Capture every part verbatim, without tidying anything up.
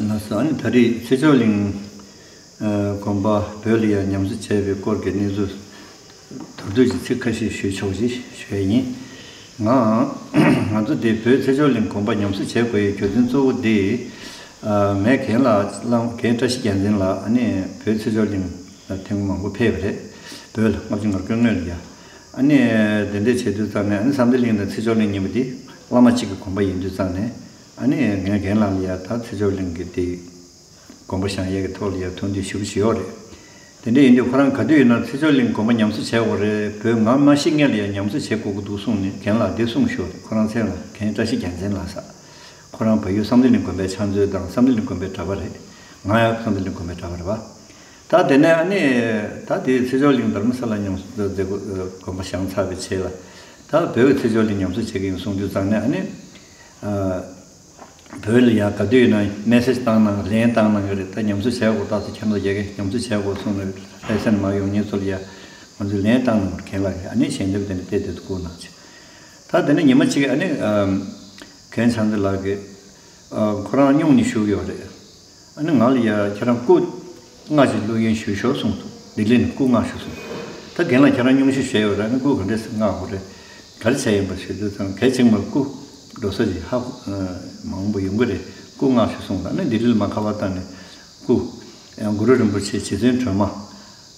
ལགས་སོ། ཨ་ནི་ད་རེས་ཚེ་མཆོག་གླིང་ཨ་དགོན་པ་བོད་ལ་ཡང་ཉམས་གསོ་བྱས་པའི་སྐོར་གྱི་གནས་ཚུལ་མདོར་བསྡུས་ཀྱི་ཚིག་ཁ་ཤས་ཞུ་ཆོག་ཅིག་ཞུ་ཡ་ཡིན། ང་ང་ཚོ་འདི་བོད་ཚེ་མཆོག་གླིང་དགོན་པ་ཉམས་གསོ་བྱེད་དགོས་ཡའི་རྒྱུ་མཚན་གཙོ་བོ་འདི། ཨ་ངས་རྒན་ལགས་བླ་རྒན་བཀྲ་ཤིས་རྒྱལ་མཚན་ལགས་ཨ་ནི་བོད་ཚེ་མཆོག་གླིང་ལ་ཐེངས་མང་པོ་ཕེབས་པ་རེད། བོད་ལ་ལྔ་བཅུ་ང་དགུ་སྔོན་ལ་ཡ། ཨ་ནི་དེ་འདྲས་བྱེད་དུས་ཙང་ནས་ཨ་ནི་བསམ་གཏན་གླིང་དང་ཚེ་མཆོག་གླིང་གཉིས་པོ་འདི་བླ་མ་གཅིག་གི་དགོན་པ་ཡིན་དུས་ཙང་ནས། ཨ་ནི་ངས་རྒན་ལགས་ལ་ཡ་ད་ཚེ་མཆོག་གླིང་གི་དེ་དགོངས་པ་བཞེས་ཡས་ཀྱི་ཐོག་ལ་ཡ་ཐུགས་འདུན་ཞུ་གི་ཞུ་ཡོད་རེད། དེ་འདྲ་ཡིན་དུས་ཁོ་རང་ག་དུས་ཡིན་ན་ཚེ་མཆོག་གླིང་དགོངས་པ་ཉམས་གསོ་བྱས་ཡོད་རེད། བོད་ང་མ་ཤི་སྔོན་ལ་ཡ་ཉམས་གསོ་བྱེད་དགོས་ཀྱི་འདུག་གསུངས་ནས་རྒན་ལགས་འདི་གསུངས་ཞུ་རེད། ཁོ་རང་མཚན་ལ་རྒན་བཀྲ་ཤིས་རྒྱལ་མཚན་ལགས་ཟེར། ཁོ་རང་བལ་ཡུལ་བསམ་གཏན་གླིང་དགོན་པའི་ཕྱག་མཛོད་དང་བསམ་གཏན་གླིང་དགོན་པའི་གྲྭ་པ་རེད། ང་ཡང་བསམ་གཏན་གླིང་དགོན་པའི་གྲྭ་པ་རེད་པ། ད་དེ་ནས་ཨ་ནི་ད་དེ་ཚེ་མཆོག་གླིང་དྷརྨ་ས་ལ་ཉམས་གསོ་མཛད་སྒོ་དགོངས་པ་བཞེས་ཚར་བའི་རྗེས་ལ་ད་བོད་ཀྱི་ཚེ་མཆོག་གླིང་ཉམས་གསོ་བྱེད་ཀྱི་ཡིན་གསུངས་དུས་ཙང་ནས་ཨ་ནི། བོད་ལ་ཡང་ག་དུས་ཡིན་ན་མེ་སེ་ཇི་བཏང་གནང་ལན་བཏང་གནང་གི་རེད། ད་ཉམས་གསོ་བྱས་དགོས་རྟགས་སུ་ཁྱེད་ཚོ་རྒྱ་སྐད་ཉམས་གསོ་བྱས་དགོས་གསུངས་ནས་ལྷ་སའི་མ་ཡོང་མཁན་ཚོ་ལ་ཡ་ང་ཚོས་ལན་བཏང་གནང་གི་རེད། རྒན་ལགས་ཀྱིས་ཨ་ནི་ཞལ་འདེབས་དེ་འདྲ་བལྟས་དེ་ཚོ་བསྐུར་གནང་བྱས། ད་དེ་ནས་ཉི་མ་གཅིག་ཨ་ནི་རྒན་བྱམས་བརྩེ་ལགས་ཀྱིས་ཁོ་རང་སྙུང་ནས་བཞུགས་ཡོད་རེད། ཨ་ནི་ང་ལ་ཡ་ཁྱེད་རང་སྐུ་ལྔ་ཞིག་བླུག་ཡིན་ཞུས་ཤོག་གསུངས་འདུག་ལྡི་ལི་ནས་སྐུ་ལྔ་ཞིག་གསུངས། ད་རྒན་ལགས་ཁྱེད་རང་སྙུང་གཞི་བཞེས་ཡོད་རེད། ཨ་ནི་སྐུ་ག་འདྲས་སེ་ལྔ་ཡོད་རེད། ག་རེ་བྱས་ཡིན་པ་ཞུ་དུས་ཙང་གལ་ཆེན་པོ་སྐུ་འགྲོ་ས་ཞིག་ཧ་གོ་མང་པོ་ཡོང་གི་རེད། སྐུ་ལྔ་ཞིག་གསུངས། ད་ནི་ལྡི་ལི་ལ་མར་ཁ་པར་བཏང་ནས་སྐུ་གུ་རུ་རིན་པོ་ཆེ་རྗེ་བཙུན་སྒྲོལ་མ།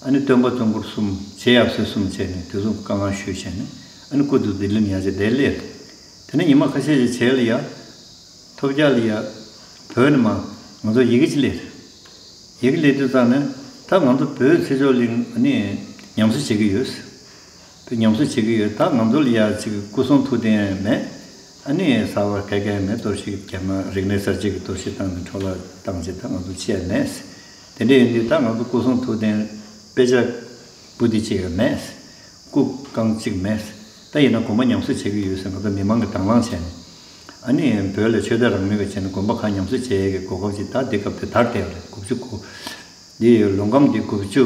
ཨ་ནི་སྟོན་པ་ཙོང་ཁུར་གསུམ། རྗེ་ཡབ་སྲས་གསུམ་བྱས་ནས་དེ་ཚོ་བཀའ་དབང་ཞུས་བྱས་ནས་ཨ་ནི་སྐུ་དེ་ལྡི་ལི་ནས་ཡར་བྱས་དེ་སླེབས། དེ་ནས་ཉི་མ་ཁ་ཤས་ཤིག་བྱས་ལ་ཡ། ཐོབ་རྒྱག་ལ་ཡ། བོད་ནས་མར་ང་ཚོ་ཡི་གེ་ཅིག་སླེབས། ཡི་གེ་སླེབས་དུས་ཙང་ནས་ད་ང་ཚོ་བོད་ཚེ་མཆོག་གླིང་ཨ་ནི་ཉམས་གསོ་བྱེད་ཀྱི་ཡོད། བོད་ཉམས་གསོ་བྱེད་ཀྱི་ཡོད། ད་ང་ཚོ་ལ་ཡ་ཅིག་སྐུ་གསུང་ཐུགས་རྟེན་མེད། ཨ་ནི་གསར་པ་ག་གེ་མེད། གཏོར་བཤིག་རྒྱ་མ་རིག་གནས་གསར་བརྗེ་གི་གཏོར་བཤིག་བཏང་ནས་འཕྲོ་བརླག་བཏང་བྱས་ད་ང་ཚོ་ཅི་ཡང་མེད། དེ་འདྲ་ཡིན་དུས་ད་ང་ཚོ་སྐུ་གསུང་ཐུགས་རྟེན་དཔེ་ཆ་པོ་ཏི་གཅིག་ཡང་མེད། སྐུ་རྐང་གཅིག་མེད། ད་ཡིན་ན་དགོན་པ་ཉམས་གསོ་བྱེད་ཀྱི་ཡོད་ཟེར་ང་ཚོ་མི་མང་གིས་དང་བླངས་བྱས་ནས། ཨ་ནི་བོད་ལ་ཆོས་དད་རང་མོས་ཀྱི་བྱས་ནས་དགོན་པ་ཁག་ཉམས་གསོ་བྱེད་ཡས་ཀྱི་གོ་སྐབས་ཅིག་ད་འདི་སྐབས་དེ་དར་བསྡད་ཡོད་རེད། དགུ་བཅུ་གོ་འདི་ལོ་ཁམས་འདི་དགུ་བཅུ་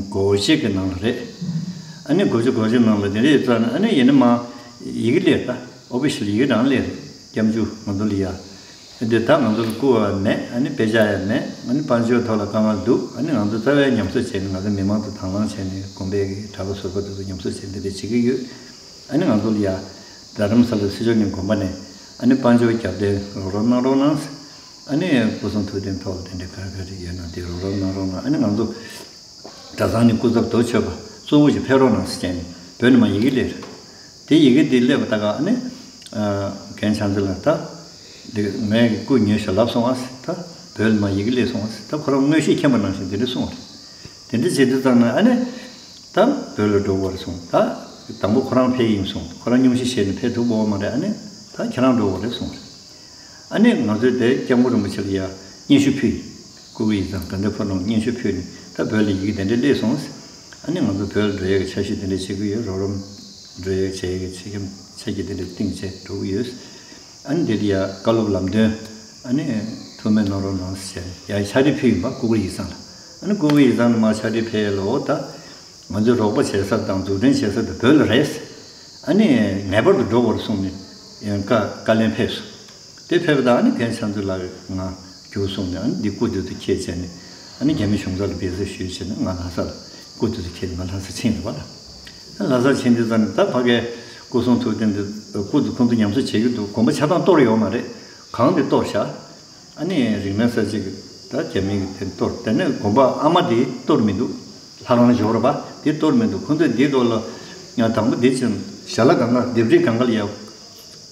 གོ་གཅིག་གི་ནང་ལ་རེད། ཨ་ནི་དགུ་བཅུ་གོ་གཅིག་ནང་ལ་དེ་འདྲ་ཡོད་ཙང་ཨ་ནི་ཡིན་ན་མ་ཡི་གེ་སླེབས། ད་ཨོ་ཕི་ཤལ་ཡི་གེ་རང་སླེབས་རེད། སྐྱབས་འཇུག་ང་ཚོ་ལ་ཡ། འདི་ད་ང་ཚོ་ལ་བསྐུར་བ་མེད། ཨ་ནི་དཔེ་ཆ་ཡང་མེད། ཨ་ནི་དཔལ་འབྱོར་ཐོག་ལ་དཀའ་ངལ་འདུག་ཨ་ནི་ང་ཚོ་རྩ་བའི་ཉམས་གསོ་བྱས་ནས་ང་ཚོ་མི་མང་ཚོ་དང་བླངས་བྱས་ནས་དགོན་པའི་གི་གྲྭ་པ་ཟུར་པ་དེ་ཚོ་ཉམས་གསོ་བྱས་འདི་འདྲ་བྱེད་ཀྱི་ཡོད། ཨ་ནི་ང་ཚོ་ལ་ཡ་རྡ་རམ་ས་ལ་ཚེ་མཆོག་གླིང་དགོན་པ་ནས་ཨ་ནི་དཔལ་འབྱོར་རྒྱབ་རྟེན་རོགས་རམ་གནང་རོགས་གནང་། ཨ་ནི་སྐུ་གསུང་ཐུགས་རྟེན་ཐོག་ལ་དེ་འདྲ་ག་རེ་ག་རེ་ཡོད་ན་དེ་རོགས་རམ་གནང་རོགས་གནང་། ཨ་ནི་ང་ཚོ་གྲྭ་ཚང་ནས་སྐུ་ཚབ་རྡོ་ཆོད་པ་གཙོ་བོ་ཞིག་ཕེབས་རོགས་གནང་ཟེར་བྱས་ནས་བོད་ནས་མར་ཡི་གེ་སླེབས་རེད། དེ་ཡི་གེ་འདི་སླེབས་པ་ད་ག་ཨ་ནི་རྒན་བྱམས་བརྩེ་ལགས་ད་འདི་ངས་སྐུ་ཉོས་ཤག་ལབ་སོང་ཨ། ད་བོད་ལ་མར་ཡི་གེ་སླེབས་སོང་ཨ། ད་ཁོ་རང་མངོན་ཤེས་མཁྱེན་པ་ནང་བཞིན་དེ་འདྲ་གསུངས་པ་རེད། དེ་འདྲ་བྱེད་དུས་ཙང་ན་ཨ་ནི་ད་བོད་ལ་འགྲོ་དགོས་རེད་གསུངས། ད་དང་པོ་ཁོ་རང་ཕེབས་ཡིན་གསུངས། ཁོ་རང་སྙུང་གཞི་བཞེས་ནས་ཕེབས་ཐུབ་ཀྱི་ཡོད་མ་རེད། ཨ་ནི་ད་ཁྱེད་རང་འགྲོ་དགོས་རེད་གསུངས་པ་རེད། ཨ་ནི་ང་ཚོས་དེ་སྐྱབས་མགོན་རིན་པོ་ཆེ་ལ་ཡ་སྙན་ཞུ་ཕུལ། སྐུ་སྒེར་ཡིག་ཚང་དགའ་ལྡན་ཕོ་བྲང་སྙན་ཞུ་ཕུལ་ནས་ད་བོད་ལ་ཡི་གེ་དེ་འདྲ་སླེབས་སོང་། ཨ་ནི་ང་ཚོ་བོད་ལ་འགྲོ་ཡས་ཀྱི་འཆར་གཞི་དེ་འདྲ་བྱེད་ཀྱི་ཡོད། རོགས་རམ་འགྲོ་ཡས་བྱེད་ཡས་ཀྱི་ཆ་རྐྱེན་ཆ་རྐྱེན་དེ་འདྲ་བཏིང་བྱས་འགྲོ་གི་ཡོད། ཨ་ནི་འདིར་ཡ་བཀའ་སློབ་ལམ་སྟོན་ཨ་ནི་ཐུགས་སྨོན་གནང་རོགས་གནང་ཟེར་ནས་ཡ་ཕྱག་བྲིས་ཕུལ་ཡིན་པ། སྐུ་སྒེར་ཡིག་ཚང་ལ། ཨ་ནི་སྐུ་སྒེར་ཡིག་ཚང་ནས་མར་ཕྱག་བྲིས་ཕེབས་ལོ། ད་ང་ཚོའི་རོགས་པ་བྱེད་ས་དང་འཛུགས་སྐྲུན་བྱེད་ས་དེ་བོད་ལ་རེད། ཨ་ནི་ངེས་པར་དུ་འགྲོ་དགོས་རེད་གསུངས་ནས་ཡང་བཀའ་བཀའ་ལན་ཕེབས་སོང་། དེ་ཕེབས་པ་དང་ཨ་ནི་རྒན་བྱམས་བརྩེ་ལགས་ང་རྒྱུགས་སོང་ནས་ཨ་ནི་འདི་སྐུ་མདུན་དུ་འཁྱེར་བྱས་ནས་ཨ་ནི་རྒྱ་མི་གཞུང་ཚབ་ལ་འབུལ་ཚིག་ཞུས་བྱས་ནས་ང་ལྷ་ས་ལ་སྐུ་མདུན་དུ་འཁྱེར་ནས་ང་ལྷ་ས་ཕྱིན་འདུག་པ་ལ། ལྷ་ས་ཕྱིན་དུས་ཙང་ནས་ད་ཕ་གའི་སྐུ་གསུང་ཐུགས་རྟེན་འདི་སྐུ་མདུན་ཁོང་ཚོ་ཉམས་གསོ་བྱེད་ཀྱི་འདུག་དགོན་པ་ཆ་ཚང་གཏོར་ཡོད་མ་རེད། གང་དེ་གཏོར་བཞག་ཨ་ནི་རིག་གནས་གསར་བརྗེ་གི་ད་རྒྱ་མི་གི་དེ་གཏོར། དེ་ནས་དགོན་པ་ཨ་མ་དེ་གཏོར་མི་འདུག་ལྷ་ཁང་ཞོར་ར་པ་དེ་གཏོར་མི་འདུག་ཁོང་ཚོས་འདིའི་ཐོག་ལ་ཡང་དང་པོ་འདི་ཕྱིན་ཞལ་ལག་གང་ག་ལྡེབས་རིས་གང་ག་ལ་ཡ་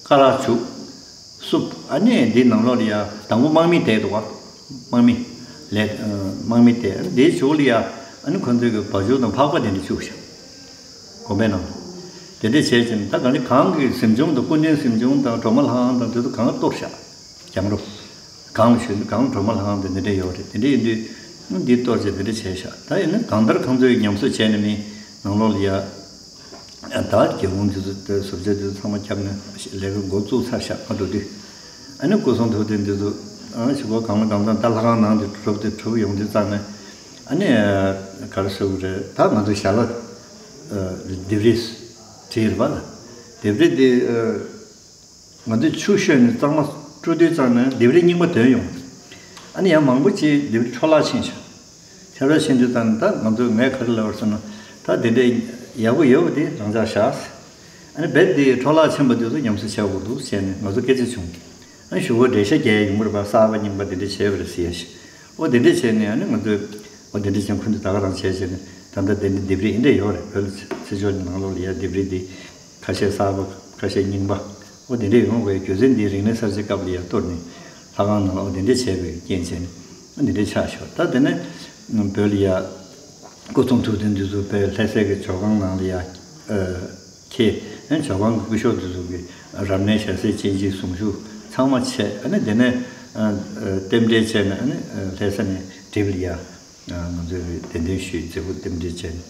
སྐ་རགས་བྱུག་སུབ། ཨ་ནི་འདི་ནང་ལོགས་ལ་ཡ་དང་པོ་དམག་མི་བསྡད་འདུག་བ། དམག་མི་ལས་དམག་མི་བསྡད། ཨ་ནི་འདིའི་གཞུག་ལ་ཡ་ཨ་ནི་ཁོང་ཚོས་གི་བ་ཕྱུགས་དང་ཕག་པ་དེ་འདྲ་བཅུག་ཤག་དགོན་པའི་ནང་ལ། དེ་འདྲ་བྱས་ཙང་ད་གང་ཅི་གང་གི་གཟིམ་ཆུང་དང་སྐུ་མདུན་གཟིམ་ཆུང་དང་སྒྲོལ་མ་ལྷ་ཁང་དང་དེ་ཚོ་གང་ག་གཏོར་བཞག་གྱང་རོ། གང་ལ་ཞོན་གང་སྒྲོལ་མ་ལྷ་ཁང་དེ་འདི་འདྲ་ཡོད་རེད། དེ་འདྲ་ཡིན་དུས་འདི་གཏོར་བྱས་དེ་འདྲ་བྱས་ཤག་ད་ཡིན་ན་གང་ལྟར་ཁང་ཚོའི་ཉམས་གསོ་བྱས་ནས་མི་ནང་ལོགས་ལ་ཡ་ད་རྒྱལ་ཁོངས་དེ་ཚོ་དེ་བཟོ་བྱ་དེ་ཚོ་ཚང་མ་བརྒྱབ་ནས་ལས་ཀ་འགོ་བཙུགས་ཚར་ཤག་ང་འགྲོ་དུས་ཨ་ནི་སྐུ་གསུང་ཐུགས་རྟེན་དེ་ཚོ་ཨ་ཞུ་གོ་གང་ལ་གང་འཚམ་ད་ལྷ་ཁང་ནང་དུ་གྲུབ་དེ་གྲུབ་ཡོང་དུས་ཙང་ནས་ཨ་ནི་ག་རེ་ཟེར་དགོས་རེད། ད་ང་ཚོའི་ཞལ་ལག་ལྡེབས་རིས་བྲིས་རེད་པ། ལྡེབས་རིས་དེ་ང་ཚོས་ཆུ་བཤོས་ནས་གཙང་མ་བཀྲུ་དུས་ཙང་ནས་ལྡེབས་རིས་རྙིང་པ་ཐོན་ཡོང་། ཨ་ནི་ཡང་མང་པོ་ཅིག་ལྡེབས་རིས་འཕྲོ་བརླག་ཕྱིན་ཤག་འཕྲོ་བརླག་ཕྱིན་དུས་ཙང་ད་ང་ཚོས་ངས་ག་རེ་ལབ་པ་རེད་ཟེར་ན། ད་དེ་འདྲའི་ཡག་པོ་ཡོད་པ་དེ་རང་འཇགས་བཞག་ཨ་ནི་རྦད་དེ་འཕྲོ་བརླག་ཕྱིན་པ་དེ་ཚོ་ཉམས་གསོ་བྱེད་དགོས་འདུག་བྱས་ནས་ང་ཚོ་སྐད་ཆ་བྱུང་། ཨ་ནི་གཞུག་གུ་འགྲེལ་བཤད་རྒྱག་ཡ་ཡོང་གི་རེད་པ། གསར་པ་རྙིང་པ་དེ་འདྲ་བྱས་པ་རེད་ཟེར་ཡ་ཞིག་འོ་དེ་འདྲ་བྱས་ནས་ཨ་ནི་ང་ཚོས་འོ་དེ་འདྲ་བྱས་ཁོང་ཚོས་ད་ག་རང་བྱས་བྱས་ནས་ད་ལྟ་དེ་འདྲ་ལྡེབས་རིས་འདི་འདྲ་ཡོད་རེད། བོད་ལ་ཚེ་ཚེ་ཆོས་ནང་ལོགས་ལ་ཡ་ལྡེབས་རིས་འདི་ཁ་ཤས་གསར་པ་ཁ་ཤས་རྙིང་པ་འོ་དེ་འདྲ་ཡོང་བའི་རྒྱུ་མཚན་འདི་རིག་གནས་གསར་བརྗེ་སྐབས་ལ་ཡ་གཏོར་ནས་ལྷ་ཁང་ནང་ལ་འོ་དེ་འདྲ་བྱས་པའི་རྐྱེན་བྱས་ནས་འོ་དེ་འདྲ་ཆགས་ཤོག་ད་དེ་ནས་བོད་ལ་ཡ་སྐུ་གསུང་ཐུགས་རྟེན་འདི་ཚོ་དཔེ་ལྷ་སའི་གི་ཇོ་ཁང་ནང་ལ་ཡ། ཁྱེད་ཨན་ཇོ་ཁང་གི་སྐུ་ཞབས་དེ་ཚོ་གི་རབ་གནས་ཞལ་ཟས་སྤྱན་སྦྱིན་གཟུངས་གཞུག་ཚང་མ་བྱས། ཨ་ནི་དེ་ནས་ཨ་རྟེན་འབྲེལ་བྱས་ནས་ཨ་ནི་ལྷ་ས་ནས་གྲིབ་ལ་ཡ་ང་ཚོས་གདན་འདྲེན་ཞུས། མཛད་སྒོ་རྟེན་འབྲེལ་བྱས་ནས་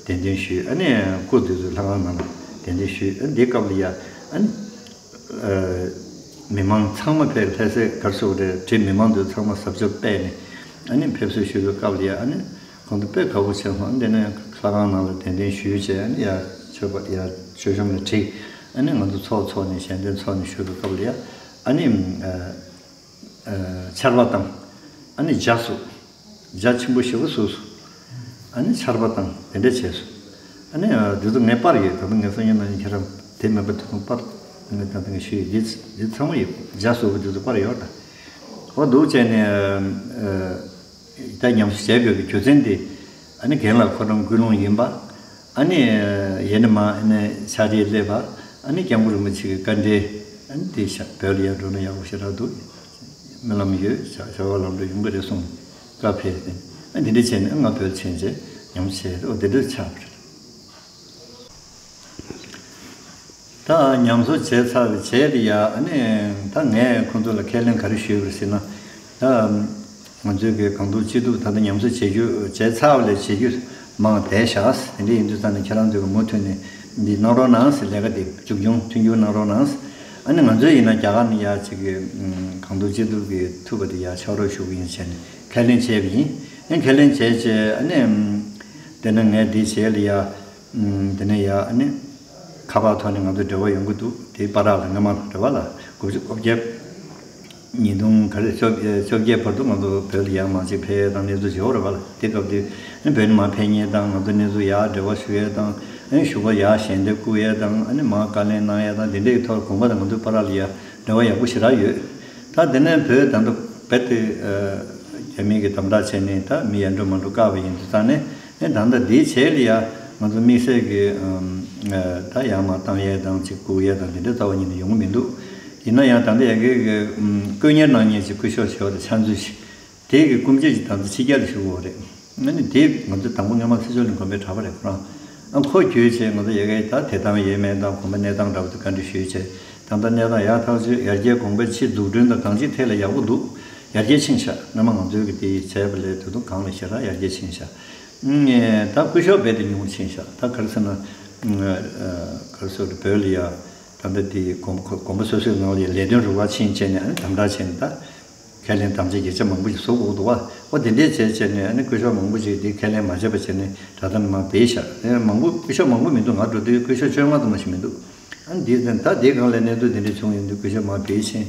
གདན་འདྲེན་ཞུས། ཨ་ནི་སྐུ་དེ་ཚོ་ལྷ་ཁང་ནང་ལ་གདན་འདྲེན་ཞུས། ཨ་ནི་འདི་སྐབས་ལ་ཡ་ཨ་ནི་མི་མང་ཚང་མ་ཕེབས། ལྷ་སའི་གར་སོགས་རེད་གྲིབ་མི་མང་དེ་ཚང་མ་གཟབ་གཟབ་སྤེལ་ནས་ཨ་ནི་ཕེབས་བསུ་ཞུས་པའི་སྐབས་ལ་ཡ་ཨ་ནི། ཁོང་ཚོ་དཔེ་དགའ་པོ་བྱས་སོང་། འདི་ནས་ལྷ་ཁང་ནང་ལ་གདན་འདྲེན་ཞུས་བྱས་ཨ་ནི་ཡར་མཆོད་པ་ཡར་མཆོད་གཤོམ་ལ་བསྒྲིགས། ཨ་ནི་ང་ཚོ་ཚོགས་ཚོགས་ནས་ཞལ་འདོན་ཚོགས་ནས་ཞུ་བའི་སྐབས་ལ་ཡ་ཨ་ནི་ཆར་པ་བཏང་། ཨ་ནི་ཇ་བཟོས། ཇ་ཆེན་པོ་ཞེ་པོ་བཟོས་སོང་། ཨ་ནི་ཆར་པ་བཏང་དེ་འདྲ་བྱས་སོང་། ཨ་ནི་འདི་ཚོ་ངས་པར་ཡོད། ད་ལྟ་ངས་སང་ཉིན་གནངས་ཉིན་ཁྱེད་རང་དེ་མེད་པ་དེ་ཚོ་པར་ངས་ད་ལྟ་ངས་ཞུས་ཡོད། འདི་འདི་ཚང་མ་ཡོད། ཇ་བཟོས་པ་འདི་ཚོ་པར་ཡོད་ད། འོ་འདུག་བྱས་ནས་ད་ཉམས་གསོ་བྱས་དགོས་པའི་རྒྱུ་མཚན་དེ་ཨ་ནི་རྒན་ལགས་ཁོ་རང་ཀུན་སློང་ཡིན་པ། ཨ་ནི་ཡེ་ནས་མ་ཨ་ནི་ཕྱག་རིས་སླེབས་པ། ཨ་ནི་སྐྱབས་མགོན་རིན་པོ་ཆེ་གི་བཀའ་འབྲེལ་ཨ་ནི་དེ་བཞག་བོད་ལ་ཡར་འགྲོ་ན་ཡག་པོ་ཞེ་དྲག་འདུག་སྨོན་ལམ་ཡོད། བྱ་བྱ་བ་ལམ་འགྲོ་ཡོང་གི་རེད་གསུངས། བཀའ་ཕེབས་ཏེ་ཨ་འདི་འདྲ་བྱས་ནས་ང་བོད་ཕྱིན་རྗེས་ཉམས་གསོ་བྱས་འོ་དེ་འདྲ་ཆགས་པ་རེད། ད་ཉམས་གསོ་བྱས་ཚར་བའི་རྗེས་ལ་ཡ་ཨ་ནི་ད་ངས་ཁོང་ཚོ་ལ་ཁས་ལེན་ག་རེ་ཞུས་པ་རེད་ཟེར་ན། ད་ང་ཚོའི་གི་གང་ཐུབ་ཅི་ཐུབ་ད་ལྟ་ཉམས་གསོ་བྱེད་རྒྱུ་བྱས་ཚར་བ་ལས་བྱེད་རྒྱུ་མང་བསྡད་བཞག་དེ་འདྲ་ཡིན་དུས་ཙང་ནས་ཁྱེད་རང་ཚོས་གི་མུ་མཐུད་ནས་འདི་གནང་རོགས་གནང་ཟེར། ལས་ཀ་འདི་མཇུག་སྐྱོང་མཐུན་འགྱུར་གནང་རོགས་གནང་ཟེར། ཨ་ནི་ང་ཚོས་ཡིན་ན་རྒྱ་གར་ནས་ཡ་ཅིག་གི་གང་ཐུབ་ཅི་ཐུབ་གི་ཐུབ་པ་དེ་ཡ་ཕྱག་རོགས་ཞུ་གི་ཡིན་བྱས་ནས་ཁས་ལེན་བྱས་པ་ཡིན། ཨ་ཁས་ལེན་བྱས་རྗེས་ཨ་ནི་དེ་ནས་ངས་འདི་བྱས་ལ་ཡ། ཨུམ། དེ་ནས་ཡ་ཨ་ནི་ཁ་པར་ཐོག་ནས་ང་ཚོ་འབྲེལ་བ་ཡོང་གི་འདུག་དེའི་བར་ལ་སྔ་མ་རེད་པ་ལ་དགུ་བཅུ་གོ་བརྒྱད། ཉིས་སྟོང་ག་རེ་བཅོ་བརྒྱད་བཅོ་བརྒྱད་བར་དུ་ང་ཚོ་བོད་ལ་ཡར་མར་ཅིག་ཕེབས་ཡས་དང་གནས་ཚུལ་བྱེད་འོ་རེད་པ་ལ། དེ་སྐབས་དུས་ཨ་ནི་བོད་ནས་མར་ཕེབས་མཁན་དང་ང་ཚོ་གནས་ཚུལ་ཡར་འབྲེལ་བ་ཞུ་ཡས་དང་ཨ་ནི་ཞུ་བ་ཡར་ཞལ་འདེབས་བསྐུར་ཡས་དང་ཨ་ནི་མར་བཀའ་ལན་གནང་ཡས་དང་དེ་འདྲའི་ཐོག་དགོངས་པ་དང་ང་ཚོའི་བར་ལ་ཡ་འབྲེལ་བ་ཡག་པོ་ཞེ་དྲག་ཡོད། ད་དེ་ནས་བོད་ད་ལྟ་རྦད་དེ་རྒྱ་མི་གིས་དམ་དྲག་བྱས་ནས་ད་མི་ཡར་འགྲོ་མར་འགྲོ་བཀག་པ་ཡིན་དུས་ཙང་ནས། ཨེ་ད་ལྟ་འདིའི་རྗེས་ལ་ཡ་ང་ཚོ་དམིགས་བསལ་གྱི་ཨམ་ཨ་ད་ཡར་མར་བཏང་ཡས་དང་ཅིག་བསྐུར་ཡས་དང་དེ་འདྲ་རྩ་བ་ཉིད་ནས་ཡོང་གི་མི་འདུག་ཡིན་ན་ཡང་ད་ལྟ་ཡ་གི་གི་ཨམ་བསྐུར་ཉར་གནང་མཁན་ཅིག་སྐུ་ཞབས་ཆེ་བ་དང་ཕྱག་མཛོད་ཅིག་དེ་གི་སྐུ་མཆེད་ཅིག་ད་ལྟ་ཕྱི་རྒྱལ་ལ་བཞུགས་ཡོད་རེད། ཨ་ནི་དེ་ང་ཚོ་དང་པོ་སྔོན་མ་ཚེ་མཆོག་གླིང་དགོན་པའི་གྲྭ་པ་རེད་ཁོ་རང་། ཨ་ཁོ་བརྒྱུད་བྱས་ང་ཚོ་ཡ་གི་ད་དེ་དང་ཡས་མས་དང་དགོན་པ་གནས་སྟངས་འདྲ་པོ་དེ་བཀའ་འདྲི་ཞུས་བྱས་ད་ལྟ་གནས་སྟངས་ཡག་ཐག་ཆོད། ཡར་རྒྱས་གོང་འཕེལ་ཕྱིན། འཛུགས་སྐྲུན་དང་གང་ཅིའི་ཐད་ལ་ཡག་པོ་འདུག་ཡར་རྒྱས་ཕྱིན་ཤག་སྔོན་མ་ང་ཚོའི་གི་དེ་བྱས་པ་ལས་ད་དུང་གང་ལ་ཞེ་དྲག་ཡར་རྒྱས་ཕྱིན་ཤག་ཨུམ། ད་སྐུ་ཞབས་རྦད་དེ་ཉུང་རུ་ཕྱིན་ཤག་ད་ག་རེ་ཟེར་ན། ཨུམ། ཨ་ག་རེ་ཟེར་བོད་ལ་ཡ་ད་ལྟ་དེ་དགོན་དགོན་པ་སོ་སོའི་ནང་ལ་ཡ་ལས་དོན་རུ་ཁག་ཕྱིན་བྱས་ནས་ཨ་ནི་དམ་དྲག་བྱས་ནས་ད་ཁས་ལེན་དམ་བཅའ་བརྒྱ་ཆ་མང་པོ་ཞིག་བཟོ་དགོས་འདུག་བ། འོ་དེ་འདྲས་བྱས་བྱས་ནས་ཨ་ནི་སྐུ་ཞབས་མང་པོ་ཞིག་དེ་ཁས་ལེན་མ་བྱས་པ་བྱས་ནས་ད་ལྟ་ནས་མར་བསྡད་ཤག་ཨེ་མང་པོ་སྐུ་ཞབས་མང་པོ་མི་འདུག་ང་འགྲོ་དུས་སྐུ་ཞབས་བཅོ་ལྔ་ཙམ་མ་ཞིག་མི་འདུག་ཨ་ནི་དེ་ད་དེ་སྒང་ལ་གནས་ཚུལ་དེ་འདྲས་བྱུང་ཡོང་དུས་སྐུ་ཞབས་མར་བསྡད་ཕྱིན།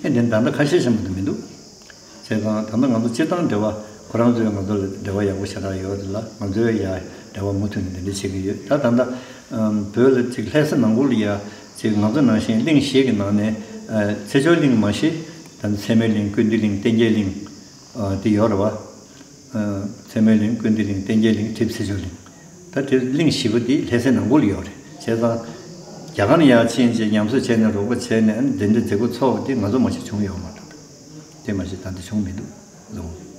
ཨེ་དེ་ད་ལྟ་ཁ་ཤས་ཤིག་མ་གཏོགས་མི་འདུག་བྱས་ཙང་ད་ལྟ་ང་ཚོ་སྤྱིར་བཏང་འབྲེལ་བ་ཁོ་རང་ཚོས་ང་ཚོ་ལ་འབྲེལ་བ་ཡག་པོ་ཞེ་དྲག་ཡོད་རེད་ལ། ང་ཚོས་ཡ་འབྲེལ་བ་མུ་མཐུད་ནས་དེ་འདྲ་བྱེད་ཀྱི་ཡོད། ད་ད་ལྟ་ཨམ་བོད་ལ་ཅིག་ལྷ་ས་ནང་ཁུལ་ལ་ཡ་ཅིག་ང་ཚོ་ནང་བཞིན་གླིང་བཞི་གི་ནང་ནས་ཨ་ཚེ་མཆོག་གླིང་མ་གཞི་ད་ཚད་མའི་གླིང་། ཀུན་འདུས་གླིང་། བསྟན་རྒྱས་གླིང་ཨ་དེ་ཡོད་རེད་བ། ཨ་ཚད་མའི་གླིང་། ཀུན་འདུས་གླིང་། བསྟན་རྒྱས་གླིང་། གྲིབ་ཚེ་མཆོག་གླིང་། ད་དེ་གླིང་བཞི་པོ་དེ་ལྷ་སའི་ནང་ཁུལ་ཡོད་རེད། བྱས་ཙང་རྒྱ་གར་ནས་ཡར་ཕྱིན་རྗེས་ཉམས་གསོ་བྱས་ནས་རོགས་པ་བྱས་ནས་ཨ་ནི་དེ་འདྲའི་མཛད་སྒོ་ཚོགས་པ་དེ་ང་ཚོ་མ་གཞི་བྱུང་ཡོད་མ་རེད། དེ་མ་གཞི་ད་འདི་བྱུང་མི་འདུག་ལོ།